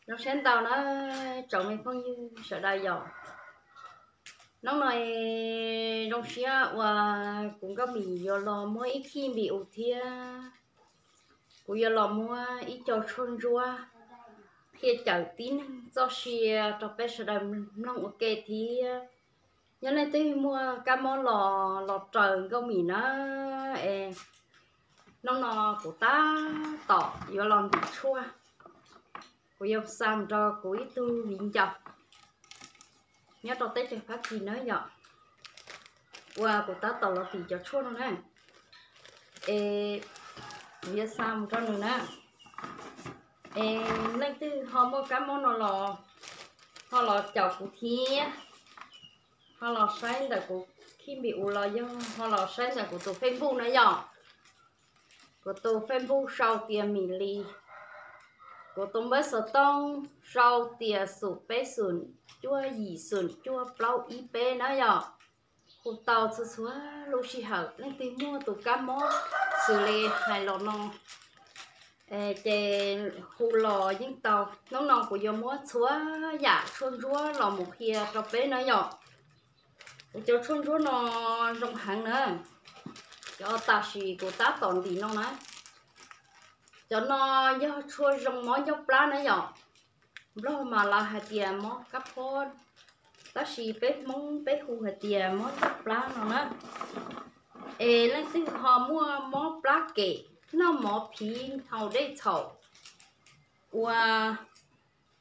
Zoo siab ntau na, tsoom me phooj ywg sawv daws yom. Hnub no zoo siab uas kuv Nkauj Mim yuav los muab ib khij npim us thiab kuv yuav los muab ib co tshuaj ntsuab qhia cawm tib neeg txoj sia rau peb sawv daws mloog ua ke thiab. Yog leej twg muaj kab mob los los raws Nkauj Mim na, es hnub no kuv tab tom yuav los ntim tshuaj, kuv yuav xa mus rau kuv ib tug viv ncaus nyob rau teb chaws Fab Kis na yom, uas kuv tab tom los ntim cov tshuaj no na, es kuv yuav xa mus rau nws na. Es leej twg ho muaj kab mob no los ho los caum kuv thiab, ho los saib ntawm kuv khij npim us los yog ho los saib ntawm kuv tus Facebook na yom. Kuv tus Facebook sau tias Mim Lis, kuv tus npawb xov tooj sau tias xoom peb xoom cuaj yim xoom cuaj plaub ib peb na yom. Hu tau txhua txhua lub sij hawm, leej twg muaj tus kab mob xws li hais los no, ces hu los yeej tau. Hnub no kuv yuav muab txhua yam tshuaj ntsuab los mus qhia rau peb na yom. Kuv cov tshuaj ntsuab no zoo heev na, cov tam sim kuv tab tom ntim no na. Cov no yog tshuaj zoo mob ncauj plab na yom. Nplog mas lawv hais tias mob kab phob, tab sis peb Hmoob peb hu hais tias mob ncauj plab no na. Es leej twg ho muaj mob plab kem, noj mov phiv, haus dej txhaum, ua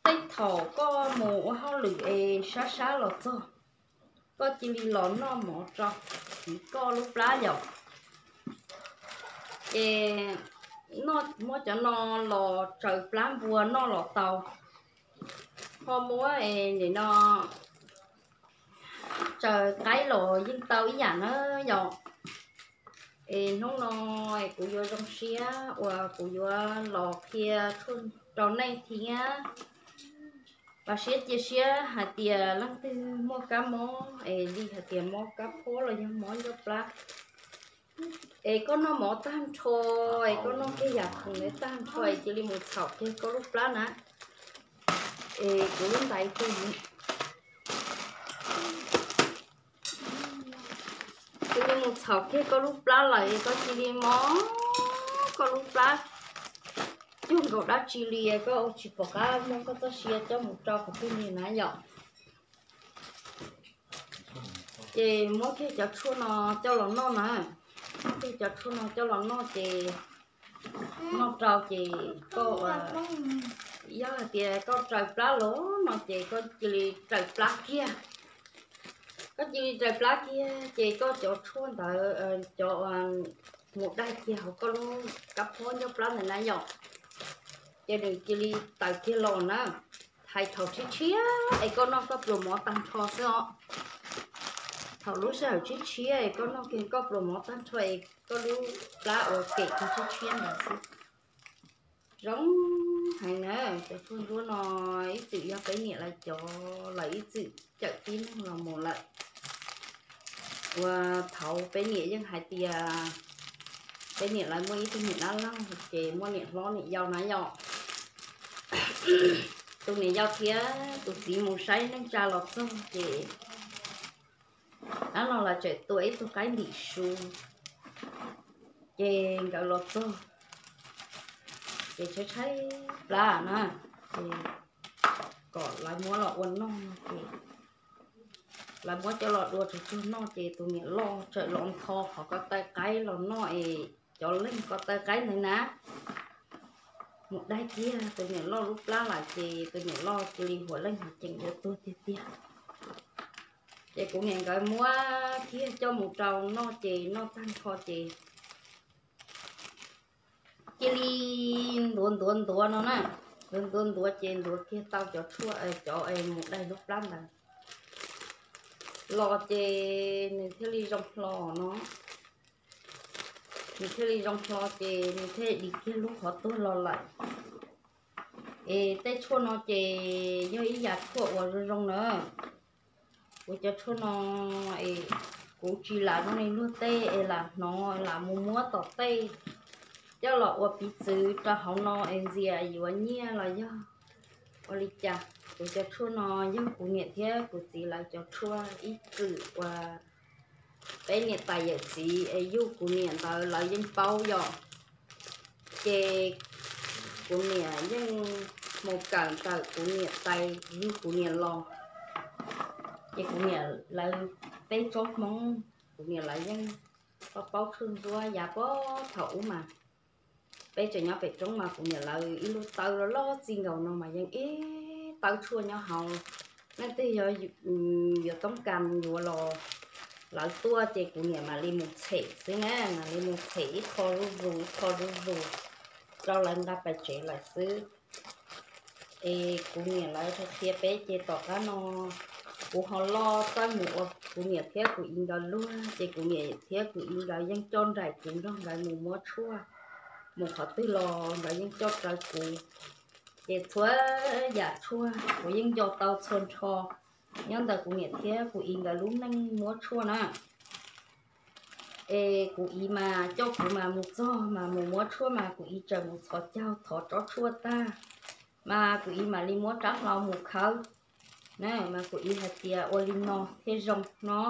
tej thaum koj mus ua hauj lwm es sab sab los txog, koj cia li los noj mov rau, phiv koj lub plab yom. Ces muab cov no los tsaws plab npua noj los tau. Ho muab nim no tsaws qaib los yeej tau ib yam na yom. Es hnub no kuv yuav zoo siab uas kuv yuav los qhia tshuaj rau nej thiab. Vam siab cia siab hais tias leej twg muaj kab mob es li hais tias mob kab phob los yog mob ncauj plab, es koj noj mov tag nrho, es koj noj kiag yam khoom ntawd tag nrho es cia li mus txhaum kiag koj lub plab na. Es kuv lub ntais twg cia li mus txhaum kiag koj lub plab lawm es koj cia li mob koj lub plab cuag nkaus dab tsi li, koj ua tsis pom qab muab koj txoj sia coj mus rau qhov twg li na yom. Ces muab kiag cov tshuaj no coj los noj na, muab kiag cov tshuaj no coj los noj ces noj rau ces koj, yog hais tias koj raws plab los no ces koj cia li raws plab kiag. Koj cia li raws plab kiag ces koj cov tshuaj ntawd, cov mus daig kiag hauv koj lub kab phob ncauj plab ntawd na yom, ces nws cia li tawm kiag los na. Hais thaum tshiab tshiab es koj noj koj pluas mov tag nrho xwb os. Thaum lub sij hawm tshiab tshiab es koj noj kiag koj pluas mov tag nrho es koj lub plab ua kem kiag tshiab tshiab ntawd xwb. Zoo heev na, cov tshuaj ntsuab no ib txwm yog peb niam lawv cov, lawv ib txwm cawm tib neeg los mus lawm. Ua thaud peb niam yeej hais tias peb niam lawv muaj ib tug niam dab laug ces muaj niam hlob niam yau na yom. Tus niam yau thiab tus txiv mus saib neej tsa los txog ces dab laug lawv tseem tua ib tug qaib ntim su, ces nkawd los txog ces tshaib tshaib plab na, ces kom lawv muab los ua noj no ces lawv muab coj los dua tsuag tsuag noj ces tus niam loj txawm los ntho qhov ko taw qaib los noj es cov leeg ko taw qaib ntawd na. Mus daig kiag tus niam loj lub plab lawm ces tus niam loj cia li huam leej huam tseem yuav tuag tiag tiag. Ces kuv niam nkawd muab kiag coj mus rau noj ces noj tag nrho ces cia li ntuav ntuav ntuav no na, ntuav ntuav ntuav ces ntuav kiag tau cov tshuaj, cov mus daig lub plab ntawd los ces nws thiaj li zoo hlo no. Nws thiaj li zoo hlo ces nws thiaj dim kiag lub qhov tuag los lawm. Es tej tshuaj no ces yog ib yam tshuaj uas zoo zoo na. Kuv cov tshuaj no es kuv tsis lam zoo li luag tej es lam hnov lam mus muab tom tej coj los ua piv txwv rau hauv no es ntxias yuav nyiaj los yog Ua li cas, kuv cov tshuaj no yog kuv niam thiab kuv txiv lawv cov tshuaj ib txwm uas peb niam tais yawm txiv es yug kuv niam ntawd lawv yeej paub yom. Ces kuv niam yeej mus kawm ntawm kuv niam tais yug kuv niam los, ces kuv niam lawv peb tsob Hmoob, kuv niam lawv yeej paub paub tshuaj ntsuab yav puag thaum ub mas. Peb tseem nyob pem roob mas kuv niam lawv ib lub taw loj loj txij nkaus no mas yeej ib taw tshuaj nyob hauv. Leej twg yog yuav toob kas yuav los lawv tuaj ces kuv niam mam li mus txhem xwb na, mam li mus txhem ib qho zuj zus ib qho zuj zus rau lawv nqa pais tsev lawm xwb. Es kuv niam lawv qhia peb ces tom qab no kuv ho loj txawj mus ua kuv niam thiab kuv i nkawd luag, ces kuv niam thiab kuv i nkawd yeej coj nraim kuv nrog nkawd mus muab tshuaj, mus qhov twg los nkawd yeej coj rawv kuv. Ces txhua yam tshuaj kuv yeej nco tau txhua nrho nyob ntawm kuv niam thiab kuv i nkawd lub neej muab tshuaj na. Es kuv i mas coj kuv mas mus txog mas mus muab tshuaj mas kuv i tseem mus txhos caug thov tsob tshuaj tag, mas kuv i mam li muab rab hlau mus khawb na, mas kuv i hais tias ua li no thiaj zoo no.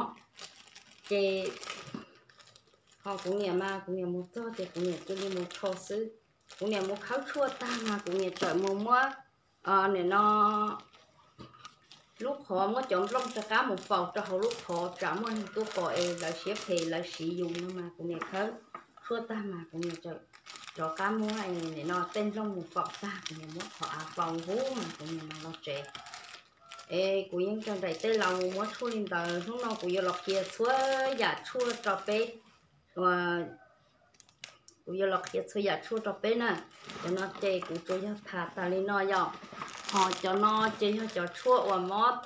Ces ho kuv niam mas kuv niam mus txog ces kuv niam cia li mus rho xwb. Kuv niam mus khawb tshuaj tag mas kuv niam txawm mus muab, nim no lub qhov, muab cov nplooj rov qab mus faus rau hauv lub qhov tsam muaj neeg tuaj pom es lawv siab phem lawv siv yus no mas kuv niam khawb tshuaj tag mas kuv niam txawm rov qab muab, nim no tej nplooj mus faus tag kuv niam muab qhov av faus huv mas kuv niam mam los tsev. Es kuv yeej tso nraim tej laus mus muab tshuaj li ntawd. Hnub no kuv yuav los qhia txhua yam tshuaj rau peb, kuv yuav los qhia txhua yam tshuaj rau peb na. Cov no ces kuv tsuas yog tham tas li no yom. Ho cov no ces yog cov tshuaj uas mob,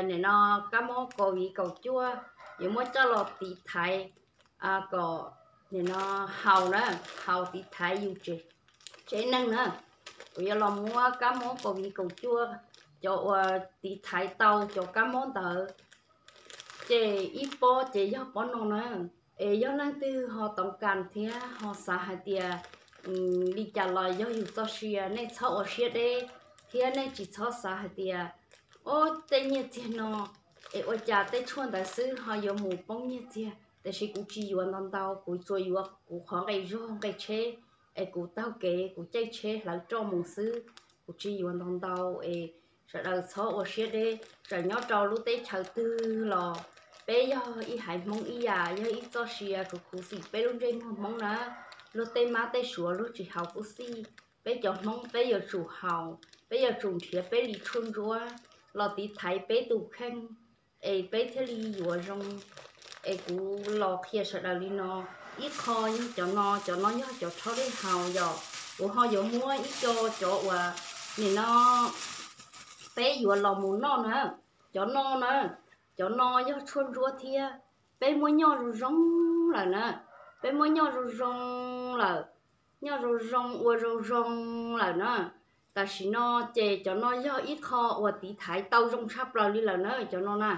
nim no kab mob covid kaum cuaj, yuav muab coj los tiv thaiv kom nim no haus na, haus tiv thaiv yus tsev neeg na. Kuv yuav los muab kab mob covid kaum cuaj, cov uas tiv thaiv tau cov kab mob ntawd, ces ib pob ces yog pob no na. Es yog leej twg ho toov kas thiab ho xav hais tias li cas los yog yus txoj sia, nej txhob ua siab deb thiab nej tsis txhob xav hais tias, o, tej nyiaj txiag no es ua cas tej tshuaj ntawd xwb ho yuav mus poob nyiaj txiag. Tiam sis kuv tsis yuav ntau ntau, kuv tsuas yuav kuv qhov nqe zog nqe tsheb, es kuv taug kev kuv caij tsheb hlawv roj mus xwb, kuv tsis yuav ntau ntau. Es sawv daws txhob ua siab deb, txawm nyob rau lub teb chaws twg los peb yog ib haiv Hmoob ib yam, yog ib txoj sia, kuv khuv xim peb lub ntsej muag Hmoob na. Luag tej mab tej suav luag tsis haus kuj xij, peb cov Hmoob peb yuav tsum haus, peb yuav tsum nrhiav peb li tshuaj ntsuab los tiv thaiv peb tus kheej, es peb thiaj li yuav zoo. Es kuv los qhia sawv daws li no, ib qho yog cov no, cov no yog cov rhaub dej haus yom. Kuv ho yuav muab ib co cov uas nim no peb yuav los mus noj na. Cov no na, cov no yog tshuaj ntsuab thiab. Peb muab nyoj zoo zoo lawm na, peb muab nyoj zoo zoo lawm, nyoj zoo zoo ua zoo zoo lawm na. Tam sim no ces cov no yog ib qho uas tiv thaiv tau zoo tshaj plaws li lawm na cov no na.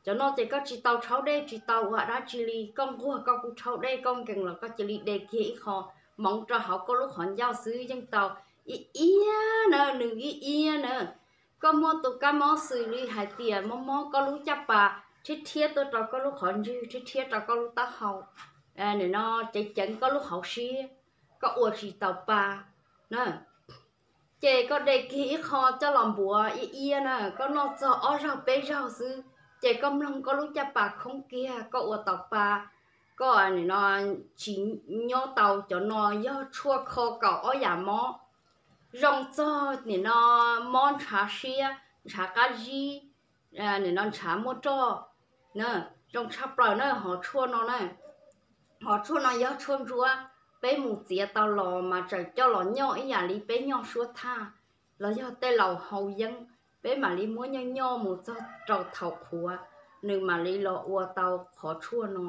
Cov no ces koj tsis tau rhaub dej tsis tau ua dab tsi li, koj nquag koj kuj rhaub dej, koj nkees los koj cia li de kiag ib qho moov rau hauv koj lub qhov ncauj xwb yeej tau. Ib iab na, nws ib iab na. Koj muaj tus kab mob xws li hais tias mob mob koj lub caj pas, rhiab rhiab tuaj rau koj lub qhov ntswg, rhiab rhiab rau koj lub taub hau, nim no ceev ceev koj lub hauv siab, koj ua tsis tau pa na, ces koj de kiag ib qho coj los npuav ib iab na, koj noj txog ob zaug peb zaug xwb, ces koj mloog koj lub caj pas khoob kiag, koj ua tau pa, koj nim no tsis nyob tau. Cov no yog tshuaj kho kaum ob yam mob, zoo txog nim no mob ntshav siab, ntshav qab zib, nim no ntshav muaj roj, zoo tshaj plaws na. Hov tshuaj no na, hov tshuaj no yog tshuaj ntsuab, peb mus txiav tau los mas tseem coj los nyoj ib yam li peb nyoj suab thaj, los yog tej laus hau yeeb, peb mam li muab nyoj nyoj mus txog rau thaum qhuav, nws mam li los ua tau qhov tshuaj no.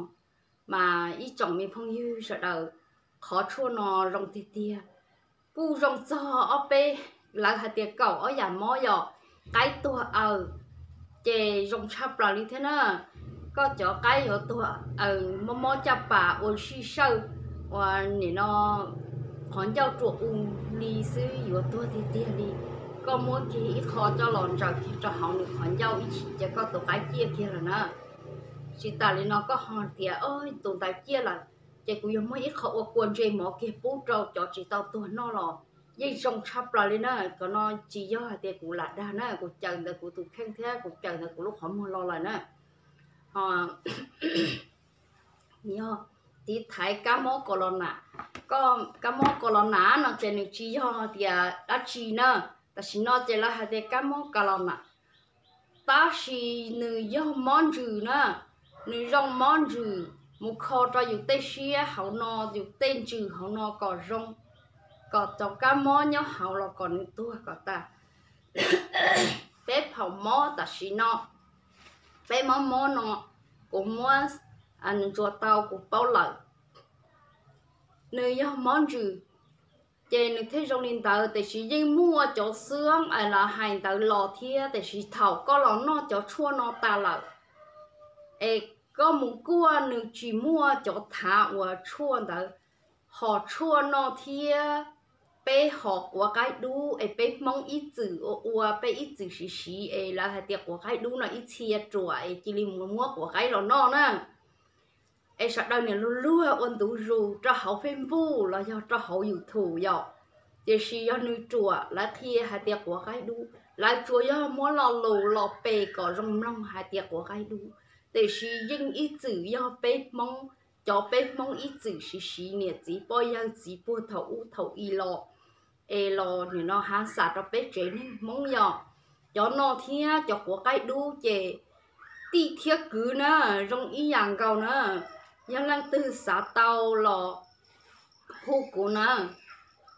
Mas ib tsoom me phooj ywg sawv daws, qhov tshuaj no zoo tiag tiag, kuj zoo txog ob peb, lawv hais tias kaum ob yam mob yom, qaib tuag aws, ces zoo tshaj plaws li thiab na. Koj cov qaib yuav tuag aws, mob mob caj pas ua sij sawj, ua nim no qhov ncauj ruam u li xwb yuav tuag tiag tiag li. koj muab kiag ib qho coj los ntsaws kiag rau hauv nws qhov ncauj ib chim ces koj tus qaib ciaj kiag lawm na. Tsis tas li no koj ho tias tus ntawd ciaj lawm, ces kuv yuav muab ib qho ua kua ntses mov kiag pub rau cov tsis tau tuag noj los yeej zoo tshaj plaws li na. Qhov no tsis yog hais tias kuv lam dag na, kuv caws ntawm kuv tus kheej thiab kuv caws ntawm kuv lub qhov muag los lawm na. Ho yog tiv thaiv kab mob kaus los nas, kab mob kaus los nas no ces nws tsis yog tias dab tsi na, tam sim no ces lawv hais tias kab mob kaus los nas, tab sis nws yog mob ntsws na, nws zoo mob ntsws mus kho rau yus tej siab hauv no, yus tej ntsws hauv no kom zoo, kom cov kab mob nyob hauv los kom nws tuag kom tas. Peb phaum mob tam sim no, peb mob mob no, kuv muab ntsuas tau kuv paub lawm, nws yog mob ntsws, ces nws thiaj zoo li ntawd. Tiam sis yeej muaj cov xwb es lawv hais ntawd los thiab, tiam sis thaum koj los noj cov tshuaj no tas lawm es koj mus kuaj nws tsis muaj cov thav uas tshuaj ntawd. Hos tshuaj no thiab peb hos quav qaib dub es peb Hmoob ib txwm ua ua, peb ib txwm siv siv es lawv hais tias quav qaib dub no ib txhia ruam es cia li mus muab quav qaib los noj na. Es sawv daws niam luag luag ua ntu zus rau hauv Facebook los yog rau hauv YouTube yom, tiam sis yog nws ruam lawv qhia hais tias quav qaib dub, lawv tsuas yog muab lo lus los pes kom zoo mloog hais tias quav qaib dub, tiam sis yeej ib txwm yog peb Hmoob, cov peb Hmoob ib txwm siv siv niam txiv poj yawg txiv puag thaum ub thaum i los, es los nim no hav xas rau peb tsev neeg Hmoob yom. Cov no thiab cov quav qaib dub ces tij thiab kwv na, zoo ib yam nkaus na. Yog leej twg xav tau los hu kuv na,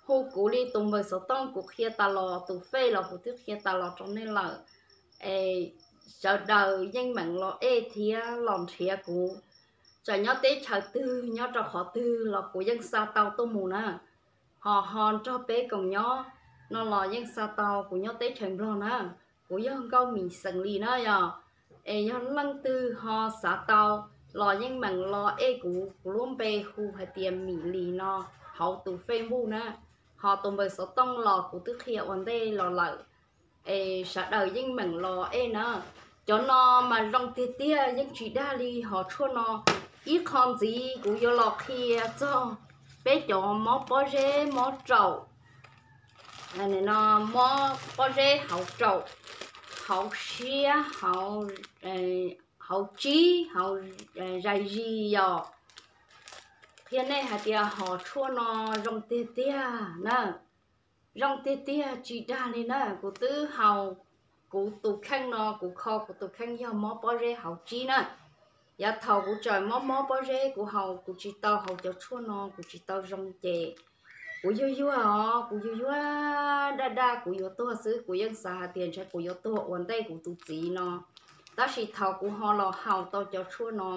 hu kuv li tus npawb xov tooj kuv qhia tas los, tus fej los kuv twb qhia tas los rau nej lawm. Es sawv daws yeej meem los ej thiab los nrhiav kuv, txawm nyob teb chaws twg nyob rau qhov twg los kuv yeej xa tau tuaj mus na. Ho ho nrog peb koom nyob no los yeej xa tau, kuv nyob teb chaws Nplog na, kuv yog Nkauj Mim xeem Lis na yom. Es yog leej twg ho xav tau los yeej meem los ej kuv, kuv lub npe hu hais tias Mim Lis no hauv tus Facebook na, ho tus npawb xov tooj los kuv twb qhia ua ntej los lawm. Es sawv daws yeej meem los ej na. Cov no mas zoo tiag tiag yeej tsis dag li hos tshuaj no. Ib qho ntxiv kuv yuav los qhia txog peb cov mob pob zeb mob raum, no mob pob zeb hauv raum, hauv siab, hauv tsib, hauv zais zis yom. Qhia nej hais tias hos tshuaj no zoo tiag tiag na. Zoo tiag tiag tsis dag li na, kuv twb haus, kuv tus kheej no kuv kho kuv tus kheej yog mob pob zeb hauv tsib na. Yav thaum kuv tseem mob mob pob zeb kuv haus, kuv tsis tau haus cov tshuaj no kuv tsis tau zoo ces kuv yuag yuag os, kuv yuag yuag daj daj kuv yuav tuag xwb, kuv yeej xav hais tias ntshe kuv yuav tuag ua ntej kuv tus txiv no. Tab sis thaum kuv ho los haus tau cov tshuaj no,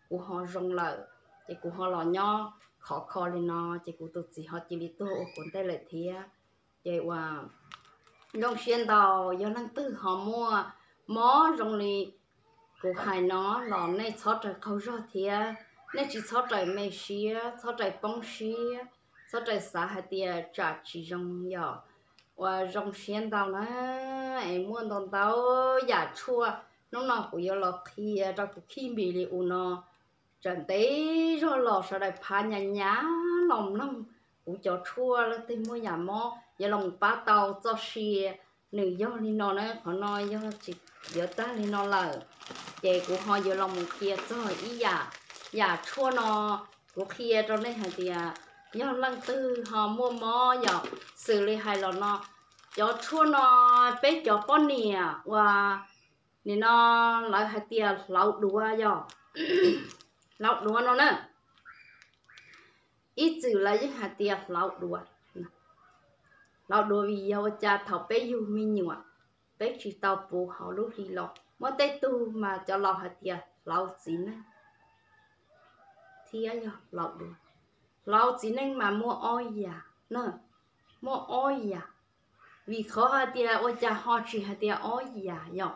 kuv ho zoo lawm, ces kuv ho los nyob khov kho li no, ces kuv tus txiv ho cia li tuag ua kuv ntej lawm thiab. Ces ua zoo siab ntau, yog leej twg ho muaj mob zoo li kuv hais no los nej txhob raws qaug zog thiab, nej tsis txhob raws me siab, txhob raws poob siab, txhob raws xav hais tias tsam tsis zoo yom. Ua zoo siab ntau na, es muaj ntau ntau yam tshuaj, hnub no kuv yuav los qhia rau kuv khij npis li u no. Tsam ntev zog los sawv daws phav nyas nyas los mloog kuv cov tshuaj, leej twg muaj yam mob yuav los pab tau txoj sia, nws yog li no na, qhov no yog tsis yuav tag li no lawm, ces kuv ho yuav los mus qhia txog ib yam, yam tshuaj no, kuv qhia rau nej hais tias yog leej twg ho muaj mob yom, xws li hais los no, cov tshuaj no peb cov poj niam uas nim no lawv hais tias hlauv duav yom, hlauv duav no na, ib txwm lawv yeej hais tias hlauv duav, hlauv duav vim yog ua cas thaum peb yug me nyuam, peb tsis tau puv hauv lub hli los, muaj tej tug mas cov laus hais tias hlauv txiv neej thiab yog hlauv duav. Hlauv txiv neej mas muaj ob yam na, muaj ob yam, vim qhov hais tias ua cas ho tsis hais tias ob yam yom.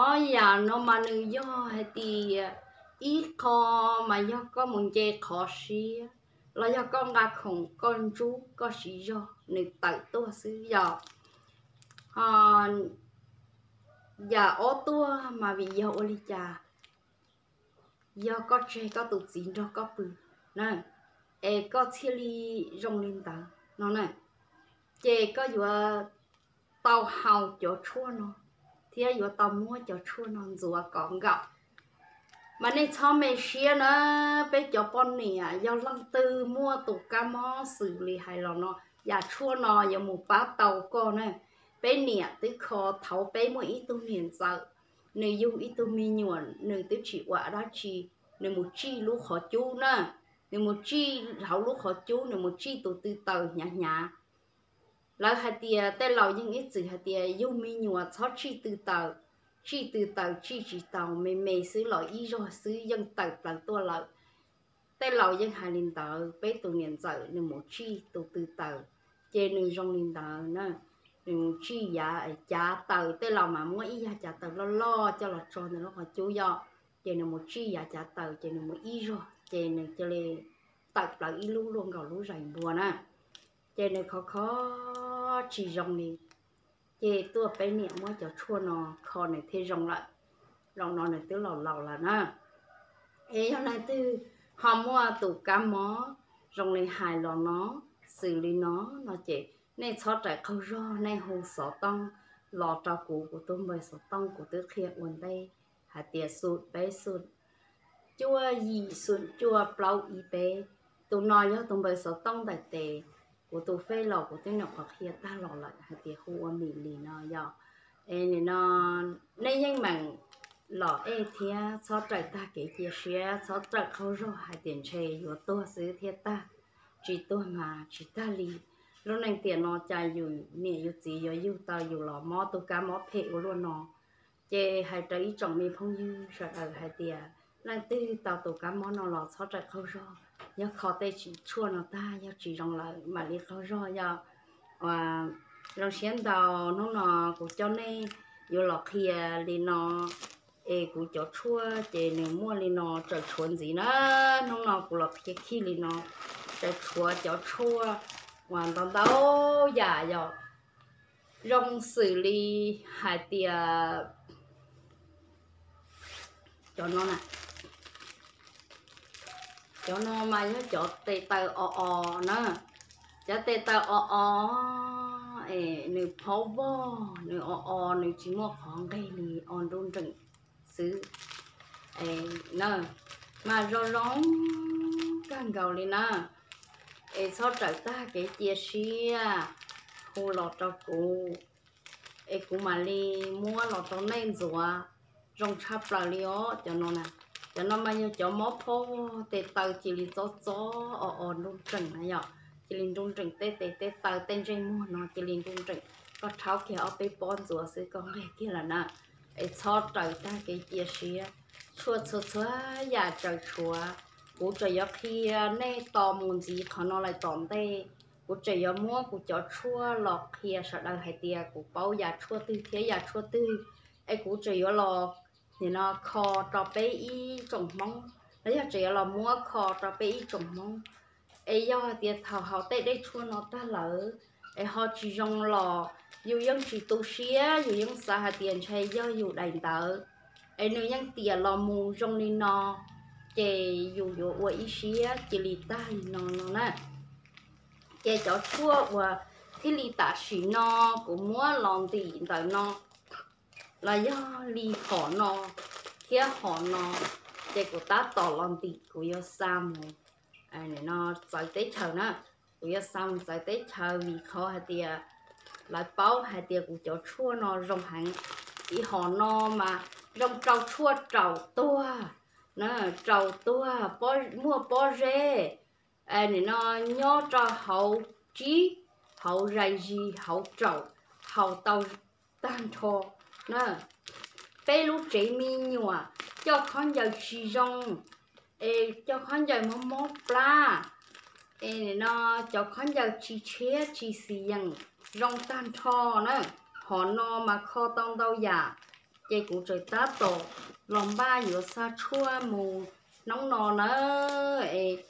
Ob yam no mas nws yog hais tias ib qho mas yog koj mus nce qhov siab, los yog koj nqa khoom koj ntsub koj siv zog nws tawm tuaj xwb yom. Yam ob tuaj mas vim yog ua li cas? Yog koj tseg koj tus txiv nrog koj pw na, es koj thiaj li zoo li ntawd no na, ces koj yuav tau haus cov tshuaj no, thiab yuav tau muab cov tshuaj no ntxuav kom nkaum. Mas nej txhob me siab na, peb cov poj niam yog leej twg muaj tus kab mob xws li hais los no, yam tshuaj no yuav mus pab tau koj na. Peb niam twb kho thaum peb muaj ib tug niam ntxawm, nws yug ib tug me nyuam, nws twb tsis ua dab tsi, nws mus tsij lub qhov cub na, nws mus tsij hauv lub qhov cub, nws mus tsij tus tw taws hnyav hnyav. Lawv hais tias tej laus yeej ib txwm hais tias yug me nyuam txhob tsij tw taws, tsij tw taws tsij tsis taus, me me xwb los ib zaug xwb yeej tawm plaws tuaj lawm. Tej laus yeej hais li ntawd, peb tus niam ntxawm nws mus tsij tus tw taws, ces nws zoo li ntawd na. Nws mus tsij yav cav taws, tej laus mas muab ib yav cav taws loj loj coj los tso ntawm lub qhov cub yom, ces nws mus tsij yav cav taws ces nws mus ib zaug ces nws cia li tawm plaws ib lub luaj nkaus lub zais npua na. Ces nws khov kho tsis zoo li, ces tuaj peb niam muab cov tshuaj no kho nws thiaj zoo lawm. Zaum no nws twb laus laus lawm na. Es yog leej twg ho muaj tus kab mob zoo li hais los no, xws li no, no ces nej txhob rawm qaug zog, nej hu xov tooj los rau kuv, kuv tus npawb xov tooj kuv twb qhia ua ntej hais tias xum peb xum cuaj yim xum cuaj plaub ib peb. Tus no yog tus npawb xov tooj ntawm tes, kuv tus fej los kuv twb nyuam qhuav qhia tag los lawm hais tias hu ua Mim Lis no yom. Es nim no nej yeej meem los ej thiab txhob rawm tag kev cia siab, txhob rawm qaug zog hais tias ntshe yuav tuag xwb thiaj tag, tsis tuag mas tsis tag li. Lub neej tiam no cas yus niam yus txiv yuav yug tau yus los mob tus kab mob phem ua luaj no. Ces hais rau ib tsoom me phooj ywg sawv daws hais tias leej twg tau tus kab mob no los txhob rawm qaug zog, yog kho tej tshuaj no tag yog tsis zoo lawm mam li qaug zog yom. Zoo siab ntau, hnub no kuv coj nej yuav los qhia li no, es kuv cov tshuaj ces nws muaj li no tseem tshuav ntxiv na. Hnub no kuv los qhia khij li no, tseem tshuav cov tshuaj uas ntau ntau yam yom. Zoo xws li hais tias cov no na, cov no mas yog cov tes taw o o na, cov tes taw o o, es nws phaub vog, nws o o, nws tsis muaj qhov nqeg li, o nruj nreem xwb. Es na, mas zoo zoo kawg nkaus li na. Es txhob rawm tag kev cia siab, hu los rau kuv, es kuv mam li muab los rau nej ntxuav. Zoo tshaj plaws li os cov no na. Cov no mas yog cov mob phaub vog, tes taw cia li txob txob o o nruj nreem na yom, cia li nruj nreem tej tes tej taw tej ntsej muag no cia li nruj nreem. Koj rhaub kiag ob peb pob ntxuav xwb koj nqeg kiag lawm na. Es txhob rawm tag kev cia siab, tshuaj txhua txhua yam tseem tshuav. Kuv tseem yuav qhia nej tos mus ntxiv qhov no lawm tom ntej. Kuv tseem yuav muab kuv cov tshuaj los qhia sawv daws hais tias kuv paub yam tshuaj twg thiab yam tshuaj twg. Es kuv tseem yuav los nim no kho rau peb ib tsoom Hmoob, los yog tseem yuav los muab kho rau peb ib tsoom Hmoob. Es yog hais tias thaum haus tej dej tshuaj no tag lawm es ho tsis zoo los yus yeej tsis tu siab, yus yeej xav hais tias ntshe yog yus daim ntawv, es nws yeej tiam los mus zoo li no, ces yus yuav ua ib siab cia li tag li no no na. Ces cov tshuaj uas thiaj li tam sim no kuv muab los ntim ntawm no, los yog li hom no thiab hom no, ces kuv tab tom los ntim kuv yuav xa mus no txawv teb chaws na. Kuv yuav xa mus txawv teb chaws vim qhov hais tias lawv paub hais tias kuv cov tshuaj no zoo heev. Ib hom no mas zoo rau tshuaj raum tuag, raum tuag, muaj pob zeb, nim no nyob rau hauv tsib, hauv zais zis, hauv raum, haus tau tag nrho na. Peb lub tsev me nyuam coj khaub ncaws tsis zoo, es coj khaub ncaws mob mob plab, es nim no cov khaub ncaws tsis tshiab tsis xis yeem, zoo tag nrho na. Hom no mas kho tau ntau yam, ces kuv tseem tab tom los npaj yuav xa tshuaj mus hnub no na. Es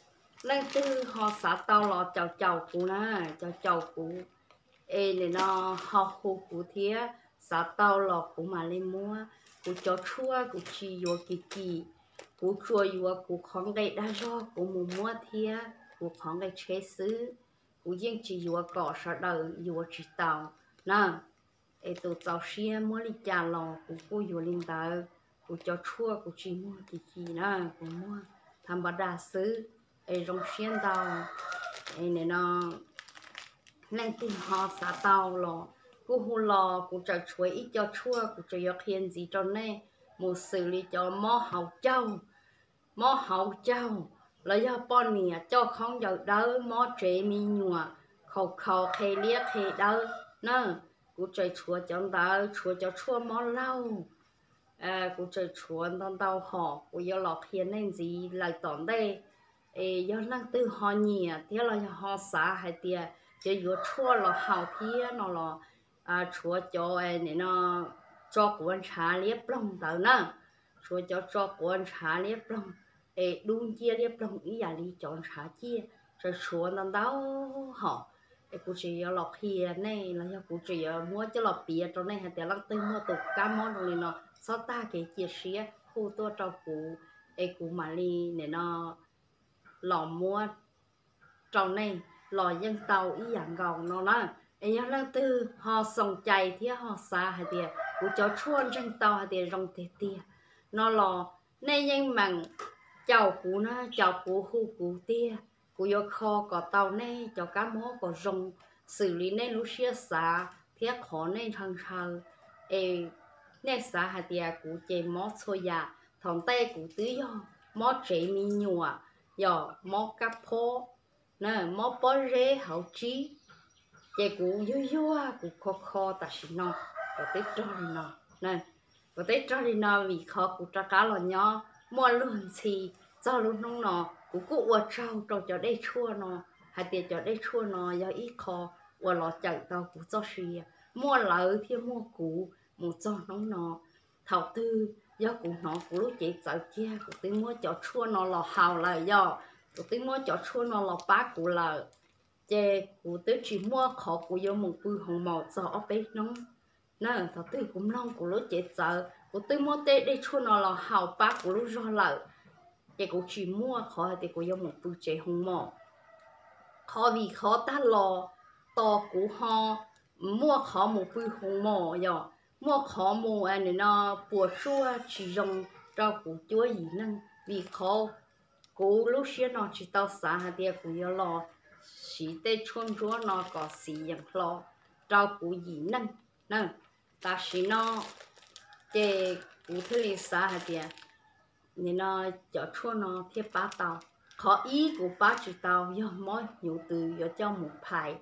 leej twg ho xav tau los caum caum kuv na, caum caum kuv. es nim no ho hu kuv thiab, xav tau los kuv mam li muab. Kuv cov tshuaj kuv tsis yuav kim kim, kuv tsuas yuav kuv qhov nqe dag zog kuv mus muab thiab kuv qhov nqe tsheb xwb. Kuv yeej tsis yuav kom sawv daws yuav tsis tau na. Es tus txaus siab muab li cas los kuv kuj yuav li ntawd. Kuv cov tshuaj kuv tsis muag kim kim na, kuv muag tham npov dag xwb. Es zoo siab ntau. Es nim no leej twg ho xav tau los kuj hu los, kuv tseem tshuav ib co tshuaj kuv tseem yuav qhia ntxiv rau nej, mus xws li cov mob hauv caug, mob hauv caug, los yog poj niam coj khaub ncaws dawb, mob tsev me nyuam, khaus khaus qhe liab qhe dawb na. Kuv tseem tshuav cov ntawd, tshuav cov tshuaj mob laug. Kuv tseem tshuav ntau ntau hom, kuv yuav los qhia nej ntxiv lawm tom ntej. Es yog leej twg ho nyiam thiab los yog ho xav hais tias yuav yuav tshuaj los haus thiab no los, tshuav cov nim no tso quav ntshav liab ploog ntawd na. Tshuav cov tso quav ntshav liab ploog, es dub nciab liab ploog ib yam li cov ntshav ciaj, tseem tshuav ntau ntau hom. Es kuv tseem yuav los qhia nej los yog kuv tseem yuav muab coj los piav rau nej hais tias leej twg muaj tus kab mob zoo li no txhob tag kev cia siab, hu tuaj rau kuv, es kuv mam li nim no los muab rau nej los yeej tau ib yam nkaus no na. Es yog leej twg ho xoom cai thiab ho xav hais tias kuv cov tshuaj ntseeg tau hais tias zoo tiag tiag no los nej yeej meem caum kuv na, caum kuv hu kuv tiag, kuv yuav kho kom tau nej cov kab mob kom zoo xws li nej lub siab xav thiab qhov nej ntshaw ntshaw. Es nej xav hais tias kuv ces mob txhua yam, thaum ntej kuv twb yog mob tsev me nyuam, yog mob kab phob, mob pob zeb hauv tsib, ces kuv yuag yuag kuv kho kho tam sim no, kuv twb rog li no, kuv twb rog li no vim qhov kuv rov qab los nyob muaj luag ntxhi. Txog lub hnub no kuv kuj ua tsaug rau cov dej tshuaj no, hais tias cov dej tshuaj no yog ib qho uas los cawm tau kuv txoj sia, muaj lawv thiaj muaj kuv mus txog hnub no. Thaum twg yog kuv hnov kuv lub cev txawv kiag, kuv twb muab cov tshuaj no los haus lawm, yog kuv twb muab cov tshuaj no los pab kuv lawm, ces kuv twb tsis muaj qhov kuv yuav mus pw hoo maum txog ob peb hnub na. Thaum twg kuv mloog kuv lub cev txawv, kuv twb muab tej dej tshuaj no los haus pab kuv lub zog lawm, ces kuv tsis muaj qhov hais tias kuv yuav mus pw tsev hoo maum. Qhov vim qhov tag los tos kuv ho muaj qhov mus pw hoo maum, yog muaj qhov mus nim no puas tsuaj tsis zoo rau kuv cuab yim neej, vim qhov kuv lub siab no tsis tau xav hais tias kuv yuav los siv tej tshuaj ntsuab no kom xiv yeem hlo rau kuv yim neej na. Tam sim no ces kuv thiaj li xav hais tias nim no cov tshuaj no thiaj pab tau. Qhov ib kuv pab tsis tau yog mob hnyuv tw yuav coj mus phais,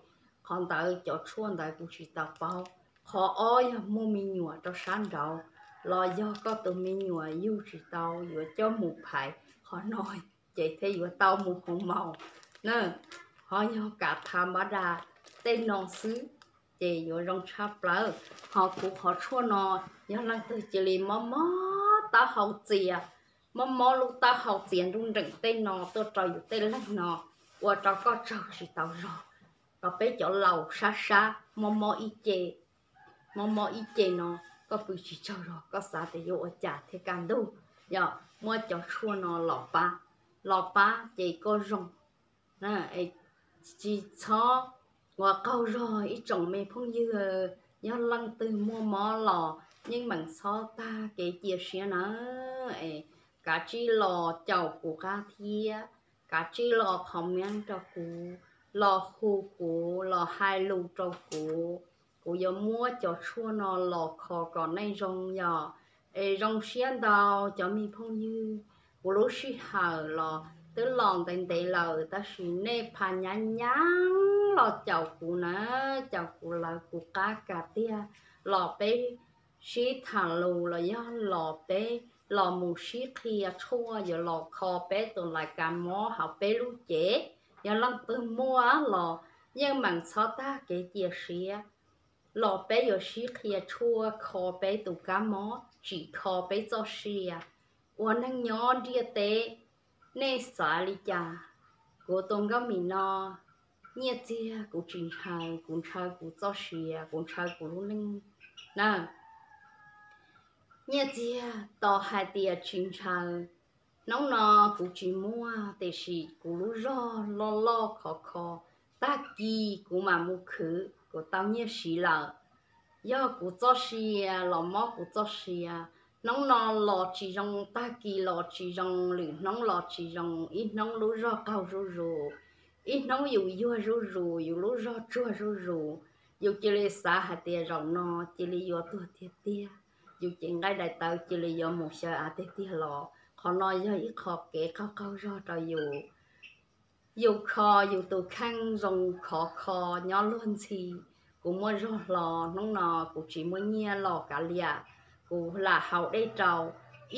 qhov ntawd cov tshuaj ntawd kuv tsis tau paub. Qhov ob yog muaj me nyuam rau sab nraud los yog koj tus me nyuam yug tsis tau yuav coj mus phais, qhov no ces thiaj yuav tau mus hoo maum na. Ho yog kam thav npab da tej no xwb ces yuav zoo tshaj plaws. Ho kuv qhov tshuaj no yog leej twg cia li mob mob taub hau txias, mob mob lub taub hau txias nruj nreem tej no tuaj rau yus tej leeg no, ua rau koj tsaug tsis tau zog. Rau peb cov laus sab sab mob mob ib ce, mob mob ib ce no, koj pw tsis tsaug zog koj xav tias yuav ua cas thiaj kaj ntug, yog muab cov tshuaj no los pab, los pab ces koj zoo. Tsis txhob ua qaug zog ib tsoom me phooj ywg, yog leej twg muaj mob los yeej meem txhob tag kev cia siab na. Es kav tsij los caum kuv qab thiab, kav tsij los comment rau kuv, los hu kuv, los hais lus rau kuv. Kuv yuav muab cov tshuaj no los kho kom nej zoo yom. Es zoo siab ntau cov me phooj ywg, kuv lub sij hawm los twb los ntev ntev lawm tab sis nej pha nyab nyab los caum kuv na, caum kuv lawv kuv qab kam tiag, los peb sib tham lus los yog los peb los mus sib qhia tshuaj yuav los kho peb tus lais kas mob hauv peb lub cev. Yog leej twg muaj los yeej meem txhob tag kev cia siab, los peb yuav sib qhia tshuaj kho peb tus kab mob, tsim kho peb txoj sia ua neeg nyob ntiaj teb. Nej xav li cas? Kuv tus nkauj mim no Nyiaj txiag kuv tsis ntshaw, kuv ntshaw kuv txoj sia, kuv ntshaw kuv lub neej na. Nyiaj txiag tos hais tias tsis ntshaw, hnub no kuv tsis muaj, tiam sis kuv lub zog loj loj khov kho, tag kis kuv mam mus khwv kuv tau nyiaj siv lawm. Yog kuv txoj sia los mob kuv txoj sia, hnub no los tsis zoo, tag kis los tsis zoo, lwm hnub los tsis zoo, ib hnub lub zog qaug zuj zus, ib hnub yus yuag zuj zus, yus lub zog tsuag zuj zus, yus cia li xav hais tias zaum no cia li yuav tuag tiag tiag, yus cev nqaij daim tawv cia li yuav mus xyaw av tiag tiag los. Qhov no yog ib qho kev qaug qaug zog rau yus. Yus kho yus tus kheej zoo khov kho nyob luag ntxhi. Kuv muaj zog hlo, hnub no kuv tsis muaj nyiaj los kav liam, kuv lam haus dej rau,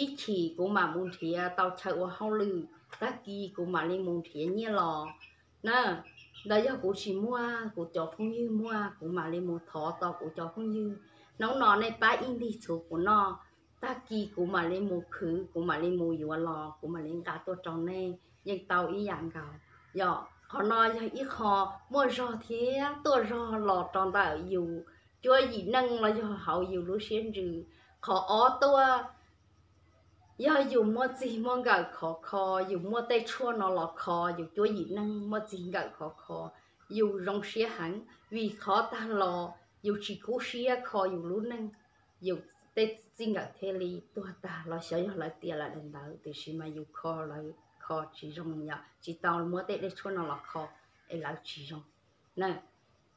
ib chim kuv mam mus nrhiav tau chaw ua hauj lwm, tag kis kuv mam li mus nrhiav nyiaj los na. Ntawd yog kuv tsis muaj, kuv cov phooj ywg muaj kuv mam li mus thov tau kuv cov phooj ywg. Hnub no nej pab ib ntig txhuv kuv noj, tag kis kuv mam li mus khwv, kuv mam li mus yuav los, kuv mam li nqa tuaj rau nej, yeej tau ib yam nkaus. Yog qhov no yog ib qho muaj zog thiab tuaj zog los rau ntawm yus cuab yim neej los yog hauv yus lub siab ntsws. Qhov ob tuaj, yog yus muaj txij muaj nkawm khov kho, yus muaj tej tshuaj no los kho yus cuab yim neej muaj txij nkawm khov kho, yus zoo siab heev, vim qhov tag los yus tsis kub siab kho yus lub neej, yus tej txij nkawm thiaj li tuag tag los xyov yog lawv tias lawm daim ntawd, tiam sis mas yus kho lawv kho tsis zoo, yog tsis tau muab tej dej tshuaj no los kho es lawv tsis zoo na,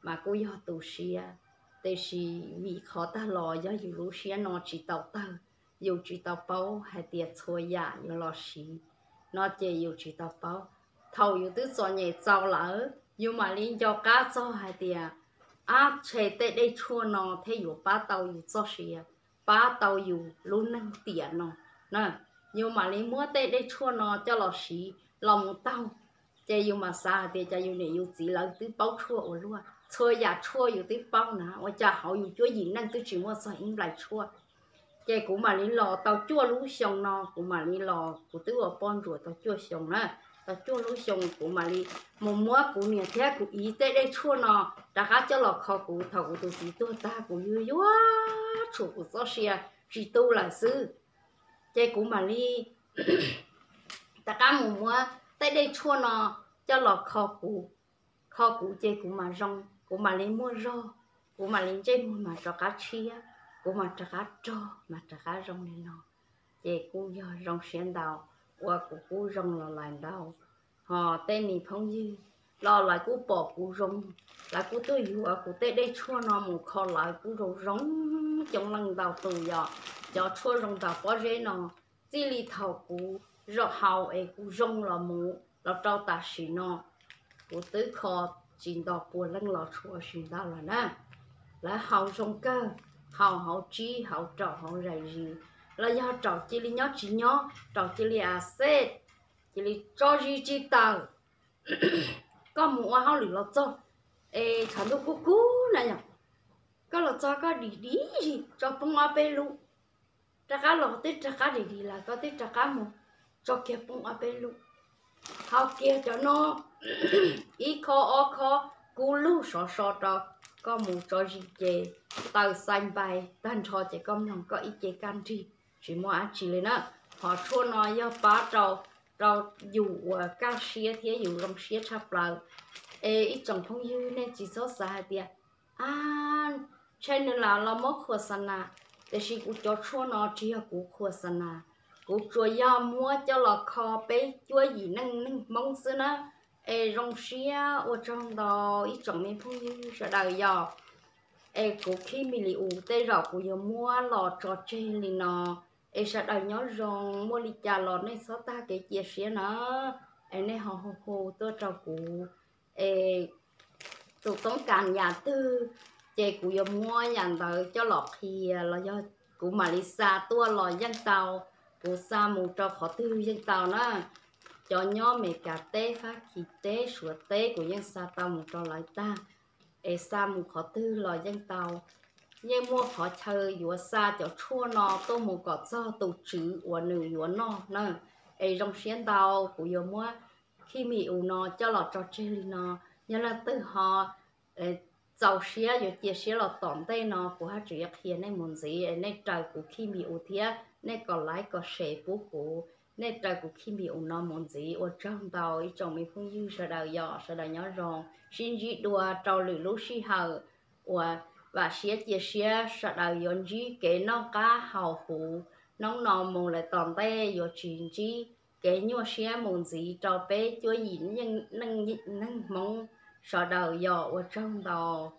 mas kuj yog tu siab. Tiam sis vim qhov tag los yog yus lub siab no tsis tau tawg, yus tsis tau paub hais tias txhua yam yuav los siv no ces yus tsis tau paub. Thaum yus twb txom nyem txaus lawm yus mam li nco qab txog hais tias, ab, tshe tej dej tshuaj no thiaj yuav pab tau yus txoj sia, pab tau yus lub neej tiam no na. Yus mam li muab tej dej tshuaj no coj los siv los mus taug, ces yus mam xav hais tias cas yus niam yus txiv lawv twb paub tshuaj ua luaj, txhua yam tshuaj yus twb paub na, ua cas hauv yus cuab yim neej twb tsis muaj txog ib nplais tshuaj. Ces kuv mam li los tau cuaj lub xyoo no, kuv mam li los, kuv twb ua poj ntsuam tau cuaj xyoo na, tau cuaj lub xyoo kuv mam li mus muab kuv niam thiab kuv txiv tej dej tshuaj no rov qab coj los kho kuv. Thaum kuv tus txiv tuag tag kuv yuag yuag tshuav kuv txoj sia tsis tu lawm xwb, ces kuv mam li rov qab mus muab tej dej tshuaj no coj los kho kuv, kho kuv ces kuv mam zoo, kuv mam li muaj zog, kuv mam li ntsej muag mas rov qab tshiab, kuv mam rov qab rog mas rov qab zoo li no. Ces kuj yog zoo siab ntau uas kuv kuj zoo los lawm ntau. Ho tej me phooj ywg los lawv kuj pom kuv zoo, lawv kuj tuaj yuav kuv tej dej tshuaj no mus kho lawv kuj zoo zoo coob leej ntau tus. Yog cov tshuaj zoo ntaus pob zeb no, txij li thaum kuv zaum haus es kuv zoo los mus los rau tam sim no, kuv twb kho tsis nto puas leej los tshuav tsis ntau lawm na. Lawv haus zoo kawg, haus hauv tsib hauv raum hauv zais zis, los yog raum cia li nyob tsis nyob, raum cia li a xej, cia li tso zis tsis tawm. Koj mus ua hauj lwm los txog es tshav ntuj kub kub na yom, koj los txog koj dim dim zis tso poob ob peb lub, rov qab los twb rov qab dim dim lawm koj twb rov qab mus tso kiag poob ob peb lub. Haus kiag cov no ib khob ob khob kub lug sov so rau, koj mus tso zis ces taw xai npai tag nrho ces koj mloog koj ib ce kaj nrig tsis muaj dab tsi li na. Qhov tshuaj no yog pab rau, rau yus uas kaj siab thiab yus zoo siab tshaj plaws. Es ib tsoom phooj ywg nej tsis txhob xav hais tias, a, ntshe nws lam los muab khuas xa nas, tiam sis kuv cov tshuaj no tsis yog kuv khuas xa nas, kuv tsuas yog muab coj los kho peb cuab yim neej neeg Hmoob xwb na. Es zoo siab ua tsaug ntau ib tsoom me phooj ywg sawv daws yog. Es kuv khib mi li us tej zaum kuv yuav muab los tso tseg li no. Es sawv daws nyob zoo, muaj li cas los nej txhob tag kev cia siab na. Es nej ho hu hu tuaj rau kuv. Es tus toob kas yam twg ces kuv yuav muab yam ntawd coj los qhia los yog kuv mam li xa tuaj los yeej tau, kuv xa mus rau qhov twg yeej tau na. Cov nyob Meskas teb, Fab Kis teb, Suav teb kuv yeej xa tau mus rau lawv tag. Es xa mus qhov twg los yeej tau. Yeej muaj qhov chaw yuav xa cov tshuaj no tuaj mus kom txog tus tswv uas nws yuav noj na. Es zoo siab ntau, kuv yuav muab khib mi us no coj los tso tseg li no. Yog leej twg ho txaus siab yuav cia siab los tom ntej no, kuv haj tseem yuav qhia nej mus ntxiv. Nej raws kuv khij npis us thiab nej kom like kom share pub kuv, nej raws kuv khij npis us no mus ntxiv. Ua tsaug ntau ib tsoom me phooj ywg sawv daws, yog sawv daws nyob zoo, sib ntsib dua rau lwm lub sij hawm uas vam siab cia siab sawv daws yuav ntsib kev noj qab haus huv. Hnub no mus lawm tom ntej yuav tsis ntsib, kev nyuaj siab mus ntxiv rau peb cuab yim neej Hmoob sawv daws, yog ua tsaug ntau.